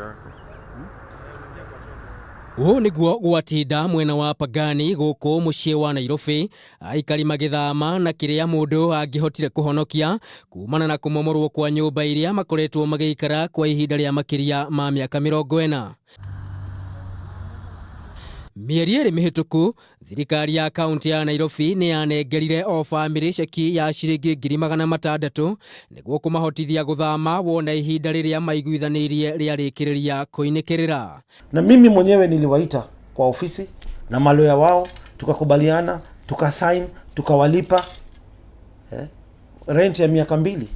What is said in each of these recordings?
yako. Ũũ nĩguo gwatinda mwena wa Pangani gũkũ mũciĩ wa Nairobi, aikari magĩthama na kĩrĩa mũndũ angĩhotire kũhonokia kumana na kũmomorwo kwa nyũmba iria makoretwo magĩikara kwa ihinda rĩa makĩria ma mĩaka 40. Mĩeri 2 mĩhĩtũku, thirikari ya kaunti ya Nairobi nĩ yanengerire o bamĩrĩ ceki ya ciringi 600,000 nĩguo kũmahotithia gũthama wona ihinda rĩrĩa maiguithanĩirie rĩarĩkĩrĩria kũinĩkĩrĩra. Na mimi mwenyewe niliwaita kwa ofisi na maloya wao, tukakubaliana, tukasign, tukawalipa rent ya miaka 2,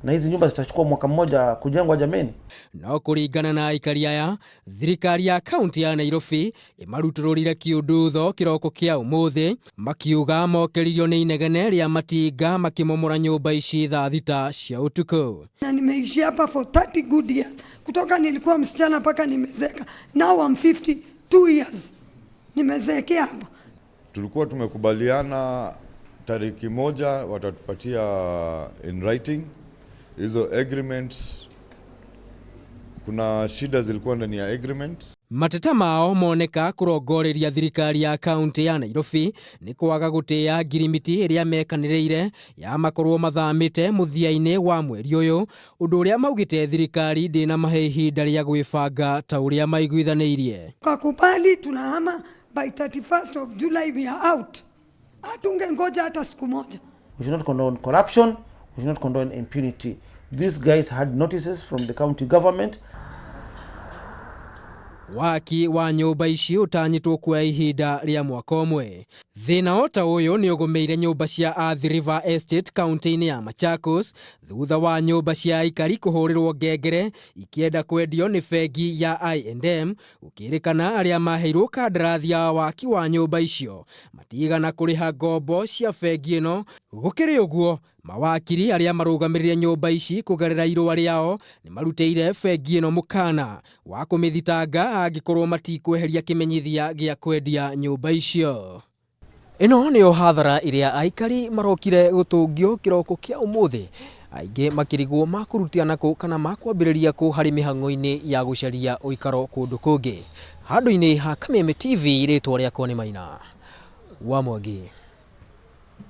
na hizi nyumba zitachukua mwaka mmoja kujengwa jameni. No kũringana na aikari aya, thirikari ya kaunti ya Nairobi ĩmarutũrũrire kĩũndutho kĩroko kĩa ũmũthĩ, makiuga mokĩririo nĩ inegene rĩa matinga makĩmomora nyũmba ici thaa 6 cia ũtukũ. Na nimeishi hapa for 30 good years. Kutoka nilikuwa msichana mpaka nimezeka. Now I'm 52 years. Nimezeekea hapa. Tulikuwa tumekubaliana tariki 1 watatupatia in writing hizo agreements. Kuna shida zilikuwa ndani ya agreements. Mateta mao moneka kũrongoreria thirikari ya kaunti ya Nairobi nĩ kwaga gũtĩa ngirimiti ĩrĩa mekanĩrĩire ya makorwo mathamĩte mũthia-inĩ wa mweri ũyũ, ũndũ ũrĩa maugĩte thirikari ndĩnamahe ihinda rĩa gwĩbanga ta ũrĩa maiguithanĩirie. Tukakubali tunahama by 31st of July, we are out. Hatungengoja hata siku moja. We should not condone corruption, we should not condone impunity. These guys had notices from the county government. Waki wa nyũmba ici ũtanyĩtwo kuoya ihinda rĩa mwaka ũmwe. Thĩna o ta ũyũ nĩ ũgũmĩire nyũmba cia Athi River Estate kaunti-inĩ ya Machakos thutha wa nyũmba cia aikari kũhũrĩrwo ngengere ikĩenda kwendio nĩ bengi ya I&M, gũkĩrĩkana arĩa maheirwo kandarathi ya waki wa nyũmba icio matigana kũrĩha ngombo cia bengi ĩno. Gũkĩrĩ ũguo, mawakiri arĩa marũgamĩrĩire nyũmba ici kũgerera irũa rĩao nĩ marutĩire bengi ĩno mũkana wa kũmĩthitanga angĩkorwo matikweheria kĩmenyithia gĩa kwendia nyũmba icio. Ĩno nĩyo hathara ĩrĩa aikari marokire gũtũngio kĩroko kĩa ũmũthĩ, aingĩ makĩrigwo makũrutia nakũ kana makwambĩrĩria kũ harĩ mĩhang'o-inĩ ya gũcaria ũikaro kũndũ kũngĩ. Handũ-inĩ ha Kameme TV, rĩtwa rĩakwa nĩ Maina wa Mwangi.